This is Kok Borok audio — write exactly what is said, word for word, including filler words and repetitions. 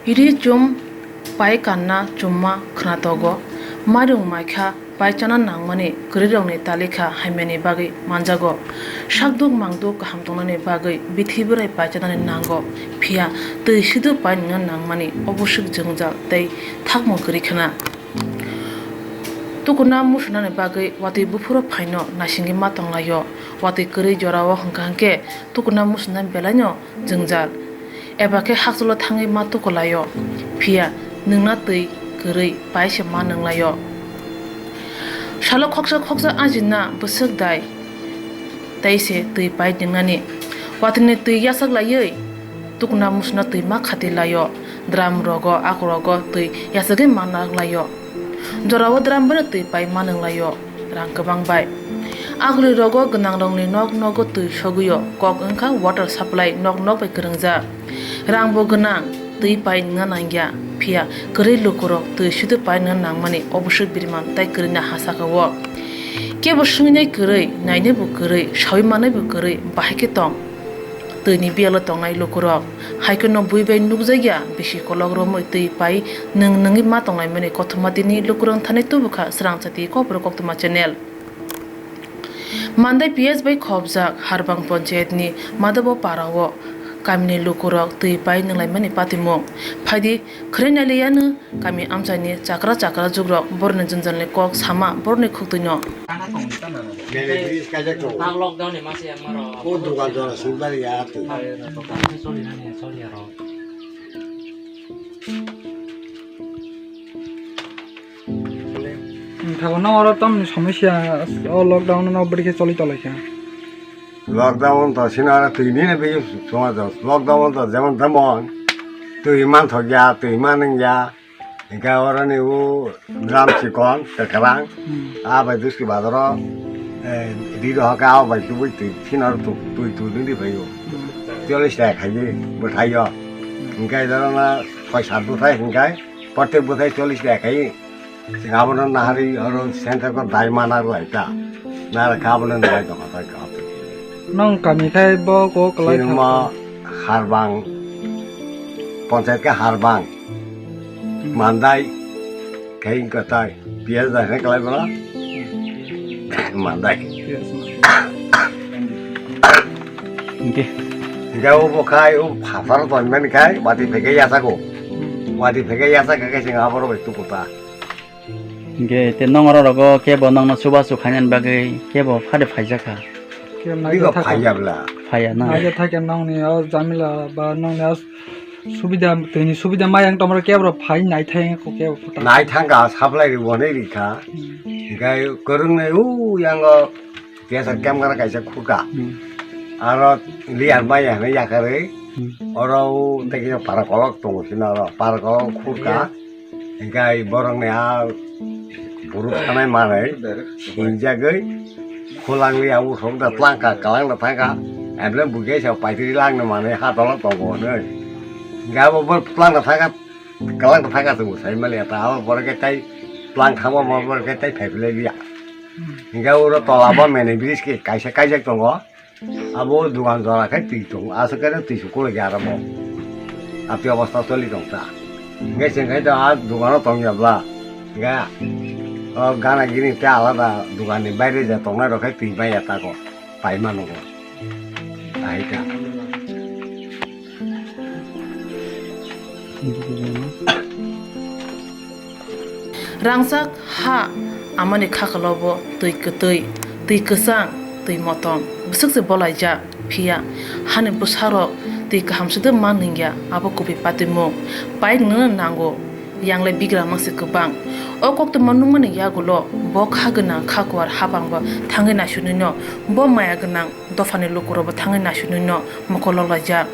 Ri chum pai kanna chumma khwnatogo, mairung maikha pai chana nangmani kwrwirokni talikha hamyani bagwi manjago. Sakduk mangduk kaham tongnani bagwi bithi bwrai pai chanani nango, phiya twi sidu pai nungna nangmani oboswk jwngjal tei thakmung kwrwi khna. Tukuna musunani bagwi watwi buphuru phaino naisingwi ma tonglaio. Watwi kwrwi jorao hwnkha hwnkhe tukuna musunani belaino jwngjal, eba khe hakchalo thangwi ma tukulaio, phiya nwngna twi kwrwi pai se ma nwnglaio. Salo khoksa khoksa ajina bwswk dai tei se twi pai nwngnani. Watwini twi yachak laiwi tukuna musuna twi ma khati laio, drum rogo, akrogo twi yachagwi ma nak laio. Jorao drum bai twi pai ma nwng laio. Rang kwbang bai. Aguli rogo gwnang rokni nok nogo twi sogwio, kok wngkha water supply nok nok bai kwrwngjak. Rang bo gwnang, twi pai wngna nangya, phiya kwrwi lukurok twi sudu pai wngna nangmani oboswk biriman tai kwrwina ha saka o. Kebo swngwi nai kwrwi, nainai bo kwrwi, sawi manai bo kwrwi, bahai khe tong. Twini biyalo tongnai lukurok. Hai kheno bui bai nukjakya, bisi kolok romwi twi pai nwng nwngwi ma tonglaimani kothoma tini lukurok thani tubukha Srang Chati Kokborok Koktwma channel. Mandai P S bai khobjak Harbang Panchayat ni Madabo Para o kamini lukurok twi pai nwnglaimani patimung. Phaidi khwrwi nailiyano kami amchaini chakra chakra jugrok borni jwnjalni kok sama borni khuktwino. Lockdown ni masa yang maro. O dogan jora sundar ya tu. Sorry, sorry, sorry, sorry. Thago no oro tamni somosya o lockdown no bwrwi khe choli tolai kha. Lockdown to sino oro twi ni na bigi somaj o. Lockdown to jemon temon twi man thok ya, twi man wng ya. Hingke oro ni o drum chikon kwkhwrang. Hmm. A bai duski bazaro, eh, ri rohor khe a bai tubui twi sino oro tu-, twi twi ni ri bai o. Hmm. Cholish taka khai bwthai o. Hmm. Hingke oro na soi sat bwthai hingke. Protek bwthai cholish taka khai, chwng abono naharwi oro center ko dai mana lai ta. Nara kha abono nai tongkha tai kha. Nong kami khai bo ko kwlai chini kha mo ko. Harbang, panchayat khe Harbang, hmm, Mandai, khai wngkha tai. P S dai hwnwi kwlai bono. Mandai. P S Mandai. Hingke. Hingke o bo khai, o phatar tonmani khai, watwi phai khe yachago. Hmm. Watwi phai khe yachak khe chwng aboro bai tuku ta. Hingke te nongorok rogo kebo nongno chubachu khainani bagwi kebo phade phaijakha. Kebo naija thakha. Phaiya bla. Phaiya na. Naija thakya nongni o jamila ba nongni o subida, tini subida mayang tomro kebo phai naithai ko kebo phuta. Naithangkha supply ri bonai rikha. Hmm. Hingke kwrwngni o yango T S R camp gana kaisa khurka. Hmm. Aro liar maya hwnwi yakarwi. Hmm. Oro o tei kisa para kolok tongo sino oro. Para kolok khurka. Hingke borokni a buruk sanai manwi sinjagwi khulangli a usok da tlangka, kalangda thangka. Emle buge sa paitiri langni manwi ha tolo tongo hwnwi. Hingke abo bo tlangda thangka, kalangda thangka chwng sai mali ta. Abo borok khe tai tlang thangma borok khe tai phaiphilai liya. Hingke oro tola bo mene bridge khe kaisa kaijak tongo. Abo dugan jora khe twi tongo, aswk khe twi su kulukya aro bo. Apni obostha choli tong ta. Hingke chwng khe do a dugano tongya bla. Hingke o gana gini tei alada dugan ni baire je tongnai rok khe twi manya tako, pai mano bo. Ahai ta. Rangchak ha amani khakalo bo twi kwtwi, twi kwchang, twi motom bwswk se bolaijak. Phiya hani bwsarok twi kaham se de man wngya, abo kubui patimung. Pai nwngnano nango, yangle bigra mangse kwbang. O koktwma nungmani yagulo bo kha gwnang kha kuar habangbo thangwi naisunwino, bo maya gwnang dophani lukurokbo thangwi naisunwino mokol loklaijak.